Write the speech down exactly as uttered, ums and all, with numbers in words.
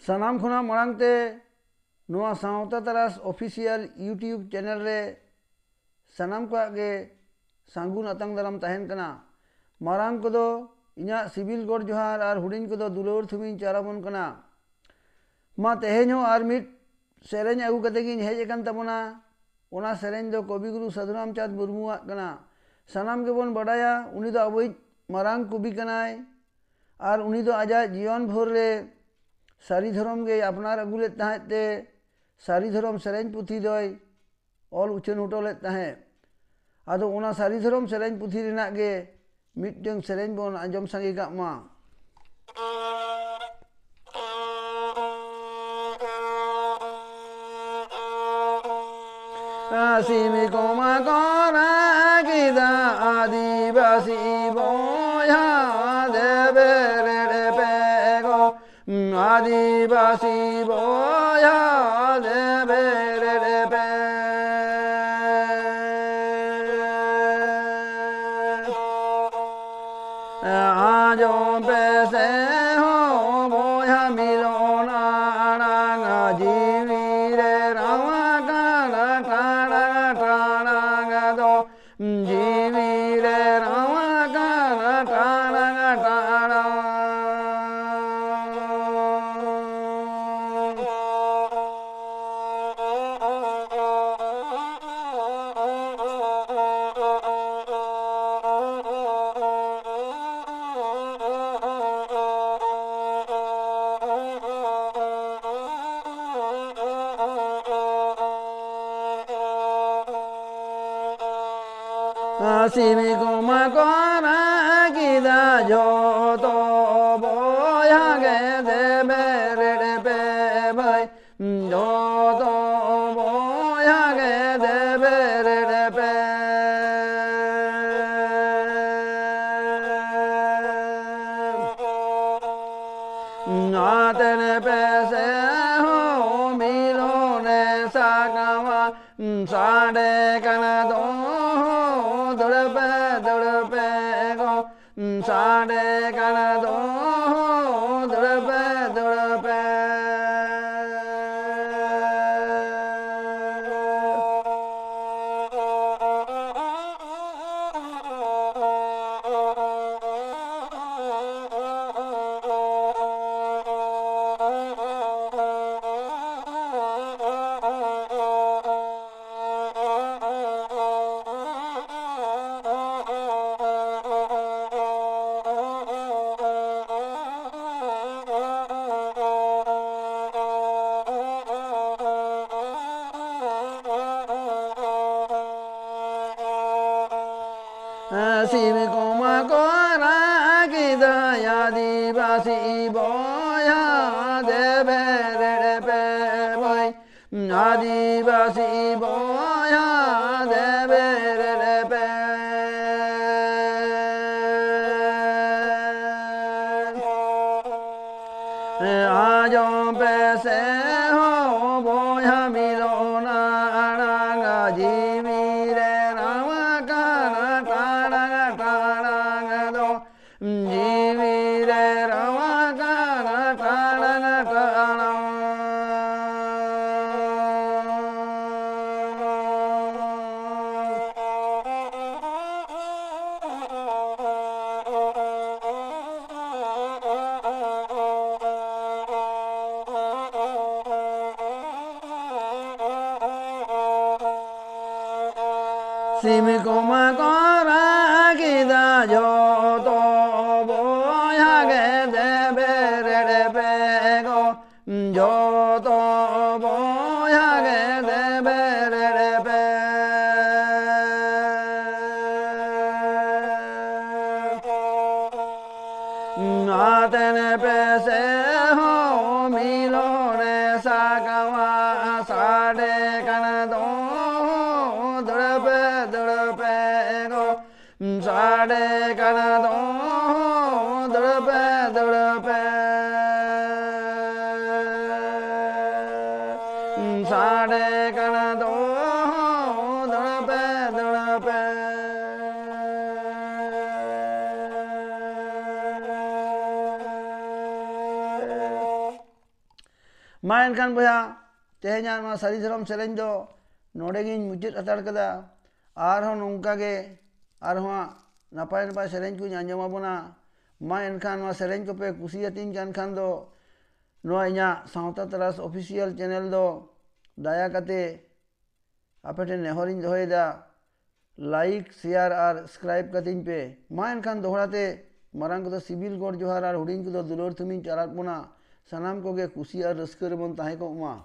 ᱥᱟᱱᱟᱢ ᱠᱷᱚᱱᱟᱜ ᱢᱟᱲᱟᱝ ᱛᱮ ᱱᱚᱣᱟ ᱥᱟᱶᱛᱟ ᱛᱟᱨᱟᱥ official YouTube channel ᱨᱮ ᱥᱟᱱᱟᱢ ᱠᱚᱣᱟᱜ ᱜᱮ ᱥᱟᱹᱜᱩᱱ ᱟᱛᱟᱝ ᱫᱟᱨᱟᱢ ᱛᱟᱦᱮᱱ ᱠᱟᱱᱟ᱾ ᱢᱟᱨᱟᱝ ᱠᱚᱫᱚ ᱤᱧᱟᱹᱜ ᱥᱤᱵᱤᱞ ᱜᱚᱰ ᱡᱚᱦᱟᱨ ᱟᱨ ᱦᱩᱰᱤᱧ ᱠᱚᱫᱚ ᱫᱩᱞᱟᱹᱲ ᱛᱷᱩᱢᱤᱧ ᱪᱟᱞ ᱟᱵᱚᱱ ᱠᱟᱱᱟ᱾ ᱢᱟ ᱛᱮᱦᱮᱧ ᱦᱚᱸ ᱟᱨ ᱢᱤᱫ ᱥᱮᱨᱮᱧ ᱟᱹᱜᱩ ᱠᱟᱛᱮ ᱜᱤᱧ ᱦᱮᱡ ᱟᱠᱟᱱ ᱛᱟᱵᱚᱱᱟ᱾ ᱚᱱᱟ ᱥᱮᱨᱮᱧ ᱫᱚ ᱠᱚᱵᱤᱜᱩᱨᱩ ᱥᱟᱹᱫᱷᱩ ᱨᱟᱢᱪᱟᱸᱫᱽ ᱢᱩᱨᱢᱩᱣᱟᱜ ᱠᱟᱱᱟ᱾ ᱥᱟᱱᱟᱢ ᱜᱮᱵᱚᱱ ᱵᱟᱰᱟᱭᱟ, ᱩᱱᱤ ᱫᱚ ᱟᱵᱚᱭᱤᱡ ᱢᱟᱨᱟᱝ ᱠᱚᱵᱤ ᱠᱟᱱᱟᱭ᱾ ᱟᱨ ᱩᱱᱤ ᱫᱚ ᱟᱡᱟᱜ ᱡᱤᱭᱚᱱ ᱵᱷᱳᱨ ᱨᱮ ᱥᱟᱹᱨᱤ ᱫᱷᱚᱨᱚᱢ ᱜᱮᱭ ᱟᱯᱱᱟᱨ ᱟᱹᱜᱩ ᱞᱮᱫ ᱛᱟᱦᱮᱸᱫ ᱛᱮ ᱥᱟᱹᱨᱤ ᱫᱷᱚᱨᱚᱢ ᱥᱮᱨᱮᱧ ᱯᱩᱛᱷᱤ ᱫᱚᱭ ᱚᱞ ᱩᱪᱷᱟᱹᱱ ᱦᱚᱴᱚ ᱞᱮᱫ ᱛᱟᱦᱮᱸᱫ᱾ ᱟᱫᱚ ᱚᱱᱟ ᱥᱟᱹᱨᱤ ᱫᱷᱚᱨᱚᱢ ᱥᱮᱨᱮᱧ ᱯᱩᱛᱷᱤ ᱨᱮᱱᱟᱜ ᱜᱮ ᱢᱤᱫᱴᱟᱹᱝ ᱥᱮᱨᱮᱧ ᱵᱚᱱ ᱟᱸᱡᱚᱢ ᱥᱟᱸᱜᱮ ᱠᱟᱜ ᱢᱟ᱾ ᱥᱤᱢ ᱠᱚᱢᱟ ᱠᱚ ᱨᱟᱜ ᱮᱫᱟ, ᱟᱹᱫᱤᱵᱟᱹᱥᱤ ᱵᱚᱭᱦᱟ ᱫᱮᱵᱮᱨᱮᱲ ᱯᱮ ᱜᱚ᱾ ᱟᱹᱫᱤᱵᱟᱹᱥᱤ ᱵᱚᱭᱦᱟ ᱫᱮᱵᱮᱨᱮᱲ ᱯᱮ᱾ ᱟᱸᱡᱚᱢ ᱯᱮ ᱥᱮ ᱦᱚᱸ ᱵᱚᱭᱦᱟ ᱢᱤᱞᱚᱱ ᱟᱲᱟᱝ, ᱡᱤᱣᱤ ᱨᱮ ᱨᱟᱣᱟ ᱠᱟᱱᱟ ᱴᱟᱲᱟᱝ ᱴᱟᱲᱟᱝ ᱫᱚ᱾ ᱡᱤᱣᱤ ᱨᱮ ᱨᱟᱣᱟ ᱠᱟᱱᱟ ᱴᱟᱲᱟᱝ ᱴᱟᱲᱟᱝ᱾ ᱥᱤᱢ ᱠᱚᱢᱟ ᱠᱚ ᱨᱟᱜ ᱠᱮᱫᱟ ᱡᱚᱛᱚ ᱵᱚᱭᱦᱟ ᱜᱮ ᱫᱮᱵᱮᱨᱮᱲ ᱯᱮ ᱵᱷᱟᱹᱭ, ᱡᱚᱛᱚ ᱵᱚᱭᱦᱟ ᱜᱮ ᱫᱮᱵᱮᱨᱮᱲ ᱯᱮ᱾ ᱟᱛᱮᱱ ᱯᱮ ᱥᱮ ᱦᱚᱸ ᱢᱤᱞᱚᱱᱮ ᱥᱟᱠᱟᱢᱟ, ᱥᱟᱰᱮ ᱠᱟᱱᱟ ᱫᱚ ᱫᱩᱲᱯᱮ ᱫᱩᱲᱯᱮ ᱜᱚ, ᱥᱟᱰᱮ ᱠᱟᱱᱟ ᱫᱚ ᱫᱩᱲᱯᱮ ᱫᱩᱲᱯᱮ᱾ ᱥᱤᱢ ᱠᱚᱢᱟ ᱠᱚ ᱨᱟᱜ ᱠᱮᱫᱟ, ᱟᱹᱫᱤᱵᱟᱹᱥᱤ ᱵᱚᱭᱦᱟ ᱫᱮᱵᱮᱨᱮᱲ ᱯᱮ ᱵᱟᱹᱭ᱾ ᱟᱹᱫᱤᱵᱟᱹᱥᱤ ᱵᱚᱭᱦᱟ ᱫᱮᱵᱮᱨᱮᱲ ᱯᱮ᱾ ᱟᱸᱡᱚᱢ ᱯᱮ ᱥᱮ ᱦᱳ ᱵᱚᱭᱦᱟ ᱢᱤᱞᱚᱱ ᱟᱲᱟᱝ, ᱡᱤᱣᱤ ᱨᱮ ᱨᱟᱣᱟ ᱠᱟᱱᱟ ᱴᱟᱲᱟᱝ ᱴᱟᱲᱟᱝ ᱫᱚ᱾ ᱡᱤᱣᱤ ᱨᱮ ᱨᱟᱣᱟ ᱠᱟᱱᱟ ᱴᱟᱲᱟᱝ ᱴᱟᱲᱟᱝ᱾ ᱥᱤᱢ ᱠᱚᱢᱟ ᱠᱚ ᱨᱟᱜ ᱮᱫᱟ, ᱡᱚᱛᱚ ᱵᱚᱭᱦᱟ ᱜᱮ ᱫᱮᱵᱮᱨᱮᱲ ᱯᱮ ᱜᱚ᱾ ᱡᱚᱛᱚ ᱵᱚᱭᱦᱟ ᱜᱮ ᱫᱮᱵᱮᱨᱮᱲ ᱯᱮ᱾ ᱟᱛᱮᱱ ᱯᱮ ᱥᱮ ᱦᱚᱸ ᱢᱤᱞᱚᱱᱮ ᱥᱟᱠᱟᱢᱟ, ᱥᱟᱰᱮ ᱠᱟᱱ ᱫᱚ ᱫᱟᱹᱲᱯᱮ ᱫᱟᱹᱲᱯᱮ ᱜᱚ᱾ ᱥᱟᱰᱮ ᱠᱟᱱ ᱫᱚ ᱫᱟᱹᱲᱯᱮ ᱫᱟᱹᱲᱯᱮ᱾ ᱥᱟᱰᱮ ᱠᱟᱱ ᱫᱚ ᱫᱟᱹᱲᱯᱮ ᱫᱟᱹᱲᱯᱮ᱾ ᱢᱟ ᱮᱱᱠᱷᱟᱱ ᱵᱚᱭᱦᱟ, ᱛᱮᱦᱮᱧᱟᱜ ᱱᱚᱣᱟ ᱥᱟᱹᱨᱤ ᱫᱷᱚᱨᱚᱢ ᱥᱮᱨᱮᱧ ᱫᱚ ᱱᱚᱰᱮ ᱜᱤᱧ ᱢᱩᱪᱟᱹᱫ ᱦᱟᱛᱟᱲ ᱠᱟᱫᱟ᱾ ᱟᱨᱦᱚᱸ ᱱᱚᱝᱠᱟ ᱜᱮ ᱟᱨᱦᱚᱸ ᱦᱟᱸᱜ ᱱᱟᱯᱟᱭ ᱱᱟᱯᱟᱭ ᱥᱮᱨᱮᱧ ᱠᱚᱧ ᱟᱸᱡᱚᱢ ᱟᱵᱚᱱᱟ᱾ ᱢᱟ ᱮᱱᱠᱷᱟᱱ ᱱᱚᱣᱟ ᱥᱮᱨᱮᱧ ᱠᱚᱯᱮ ᱠᱩᱥᱤᱭᱟᱛᱤᱧ ᱠᱟᱱ ᱠᱷᱟᱱ ᱫᱚ, ᱱᱚᱣᱟ ᱤᱧᱟᱹᱜ ᱥᱟᱶᱛᱟ ᱛᱟᱨᱟᱥ ᱚᱯᱷᱤᱥᱤᱭᱟᱞ ᱪᱮᱱᱮᱞ ᱫᱚ ᱫᱟᱭᱟ ᱠᱟᱛᱮ ᱟᱯᱮ ᱴᱷᱮᱱ ᱱᱮᱦᱚᱨᱤᱧ ᱫᱚᱦᱚᱭᱮᱫᱟ, ᱞᱟᱭᱤᱠ, ᱥᱮᱭᱟᱨ ᱟᱨ ᱥᱟᱵᱥᱠᱨᱟᱭᱤᱵ ᱠᱟᱹᱛᱤᱧ ᱯᱮ᱾ ᱢᱟ ᱮᱱᱠᱷᱟᱱ ᱫᱚᱦᱲᱟ ᱛᱮ ᱢᱟᱨᱟᱝ ᱠᱚᱫᱚ ᱥᱤᱵᱤᱞ ᱜᱚᱰ ᱡᱚᱦᱟᱨ ᱟᱨ ᱦᱩᱰᱤᱧ ᱠᱚᱫᱚ ᱫᱩᱞᱟᱹᱲ ᱛᱷᱩᱢᱤᱧ ᱪᱟᱞᱟᱫ ᱵᱚᱱᱟ᱾ ᱥᱟᱱᱟᱢ ᱠᱚᱜᱮ ᱠᱩᱥᱤ ᱟᱨ ᱨᱟᱹᱥᱠᱟᱹ ᱨᱮᱵᱚᱱ ᱛᱟᱦᱮᱸ ᱠᱚᱜ ᱢᱟ᱾